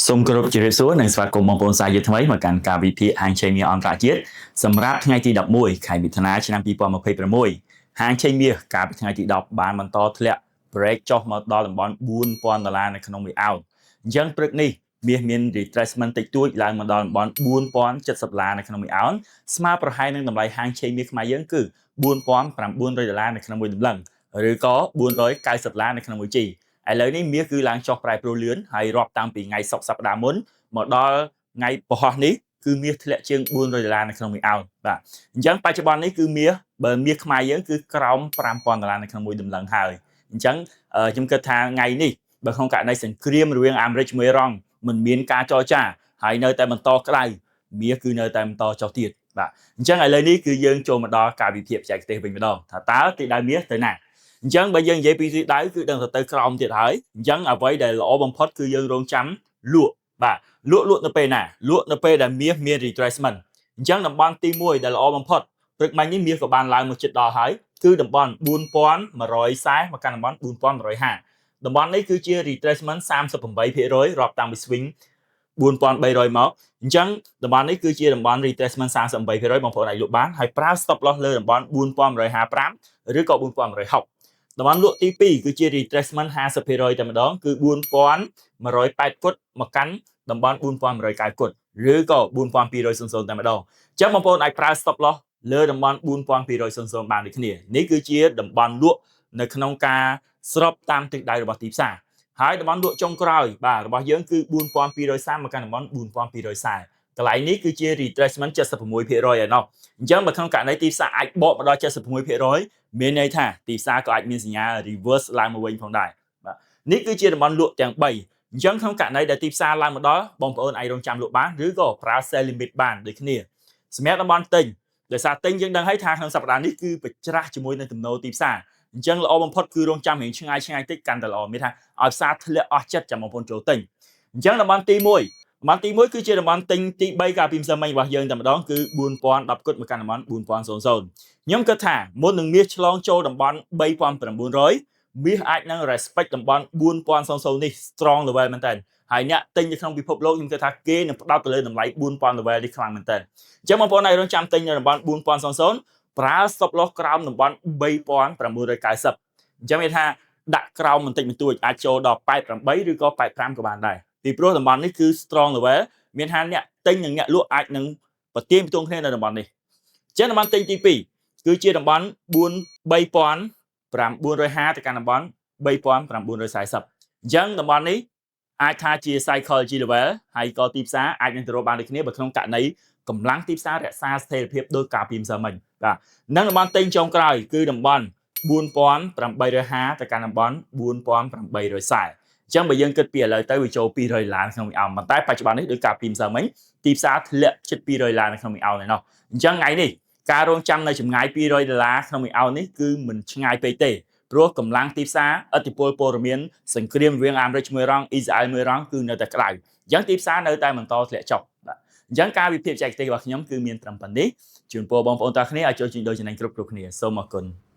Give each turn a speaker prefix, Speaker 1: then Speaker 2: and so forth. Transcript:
Speaker 1: សូមគោរពជម្រាបសួរនិងស្វាគមន៍បងប្អូនសាជាថ្មីមកកាន់ការវិភាគហាងឆេងមាសអន្តរជាតិសម្រាប់ថ្ងៃទី11ខែមិថុនាឆ្នាំ2026ហាងឆេងមាសកាលពីថ្ងៃទី10បានបន្តធ្លាក់ break ចុះមកដល់តំបន់4000ដុល្លារនៅក្នុងមួយអោនអញ្ចឹងព្រឹកនេះមាសមាន retracement តិចតួចឡើងមកដល់តំបន់4070ដុល្លារនៅក្នុងមួយអោនស្មើប្រហែលនឹងតម្លៃហាងឆេងមាសខ្មែរយើងគឺ4900ដុល្លារនៅក្នុងមួយតម្លឹងឬក៏490ដុល្លារនៅក្នុងមួយជីឥឡូវនេះមាសគឺឡើងចុះប្រែប្រួលលឿនហើយរាប់តាំងពីថ្ងៃសុក្រសប្តាហ៍មុនមកដល់ថ្ងៃពហុនេះគឺមាសធ្លាក់ជាង400ដុល្លារនៅក្នុងមួយអោនបាទអញ្ចឹងបច្ចុប្បន្ននេះគឺមាសបើមាសខ្មែរយើងគឺក្រោម5000ដុល្លារនៅក្នុងមួយតម្លឹងហើយអញ្ចឹងខ្ញុំគិតថាថ្ងៃនេះបើក្នុងករណីសង្គ្រាមរវាងអាមេរិកជាមួយអ៊ីរ៉ង់មិនមានការចរចាហើយនៅតែបន្តក្តៅមាសគឺនៅតែបន្តចុះទៀតបាទអញ្ចឹងឥឡូវនេះគឺយើងចូលមកដល់ការវិភាគបច្ចេកទេសវិញម្ដងថាតើទីដៅមាសទៅណាអញ្ចឹងបើយើងនិយាយពីទិសដៅគឺដឹងតែទៅក្រោមទៀតហើយអញ្ចឹងអ្វីដែលល្អបំផុតគឺយើងរងចាំលក់បាទលក់លក់នៅពេលណាលក់នៅពេលដែលមាសមាន retracement អញ្ចឹងតំបន់ទី1ដែលល្អបំផុតព្រឹកមិញនេះមាសក៏បានឡើងមកជិតដល់ហើយគឺតំបន់4140មកកាន់តំបន់4150តំបន់នេះគឺជា retracement 38%រាប់តាំងពី swing 4300មកអញ្ចឹងតំបន់នេះគឺជាតំបន់ retracement 38%បងប្អូនអាចលក់បានហើយប្រើ stop loss លើតំបន់4155ឬក៏4160តំបន់លក់ទី2គឺជា retracement 50%តែម្ដងគឺ4180គុតមកកាន់តំបន់4190គុតឬក៏4200តែម្ដងអញ្ចឹងបងប្អូនអាចប្រើ stop loss លើតំបន់4200បានដូចគ្នានេះគឺជាតំបន់លក់នៅក្នុងការស្របតាមទិសដៅរបស់ទីផ្សារហើយតំបន់លក់ចុងក្រោយបាទរបស់យើងគឺ4230មកកាន់តំបន់4240កន្លែងនេះគឺជា retracement 76%ឯណោះអញ្ចឹងបើក្នុងករណីទីផ្សារអាចបកមកដល់76%មានន័យថាទីផ្សារក៏អាចមានសញ្ញា reverse ឡើងមកវិញផងដែរបាទនេះគឺជាតំបន់លក់ទាំង3អញ្ចឹងក្នុងករណីដែលទីផ្សារឡើងមកដល់បងប្អូនអាចរងចាំលក់បានឬក៏ប្រើ sell limit បានដូចគ្នាសម្រាប់តំបន់ទិញដោយសារទិញយើងដឹងហើយថាក្នុងសប្តាហ៍នេះគឺប្រច្រាស់ជាមួយនឹងទំនោរទីផ្សារអញ្ចឹងល្អបំផុតគឺរងចាំរៀងឆ្ងាយឆ្ងាយតិចកាន់តែល្អមានថាឲ្យផ្សារធ្លាក់អស់ចិត្តចាំបងប្អូនចូលទិញអញ្ចឹងតំបន់ទី1តំបន់ទី1គឺជាតំបន់ទិញទី3កាលពីម្សិលមិញរបស់យើងតែម្ដងគឺ4010គុតមកកាន់តំបន់4000ខ្ញុំគិតថាមុននឹងមាសឆ្លងចូលតំបន់3900មាសអាចនឹង respect តំបន់4000នេះ strong level មែនតើហើយអ្នកទិញនៅក្នុងពិភពលោកខ្ញុំគិតថាគេនឹងផ្ដោតទៅលើតម្លៃ4000 level នេះខ្លាំងមែនតើអញ្ចឹងបងប្អូនអាចរងចាំទិញនៅតំបន់4000ប្រើ stop loss ក្រោមតំបន់3990អញ្ចឹងមានថាដាក់ក្រោមបន្តិចបន្តួចអាចចូលដល់88ឬក៏85ក៏បានដែរពីព្រោះតំបន់នេះគឺ strong level មានថាអ្នកទិញនិងអ្នកលក់អាចនឹងប្រទៀងផ្ទងគ្នានៅតំបន់នេះអញ្ចឹងតំបន់ទិញទី2គឺជាតំបន់4 3950ទៅកាន់តំបន់3940អញ្ចឹងតំបន់នេះអាចថាជា psychology level ហើយក៏ទីផ្សារអាចនឹងទៅរកបានដូចគ្នាបើក្នុងករណីកម្លាំងទីផ្សាររក្សាស្ថិរភាពដោយការពីម្សិលមិញបាទនិងតំបន់ទិញចុងក្រោយគឺតំបន់4850ទៅកាន់តំបន់4840អញ្ចឹងបើយើងគិតពីឥឡូវទៅវាចូល200ឡានក្នុងមួយអោនប៉ុន្តែបច្ចុប្បន្ននេះដោយការពីម្សិលមិញទីផ្សារធ្លាក់ជិត200ឡានក្នុងមួយអោនឯណោះអញ្ចឹងថ្ងៃនេះការរងចាំនៅចម្ងាយ200ដុល្លារក្នុងមួយអោននេះគឺមិនឆ្ងាយពេកទេព្រោះកម្លាំងទីផ្សារឥទ្ធិពលព័ត៌មានសង្គ្រាមរវាងអាមេរិកជាមួយអ៊ីរ៉ង់អ៊ីស្រាអែលមួយអ៊ីរ៉ង់គឺនៅតែក្តៅអញ្ចឹងទីផ្សារនៅតែបន្តធ្លាក់ចុះបាទអញ្ចឹងការវិភាគបច្ចេកទេសរបស់ខ្ញុំគឺមានត្រឹមប៉ុណ្នេះជូនពរបងប្អូនទាំងគ្នាឲ្យចូលជីដូចំណេញគ្រប់គ្រប់គ្នាសូមអរគុណ។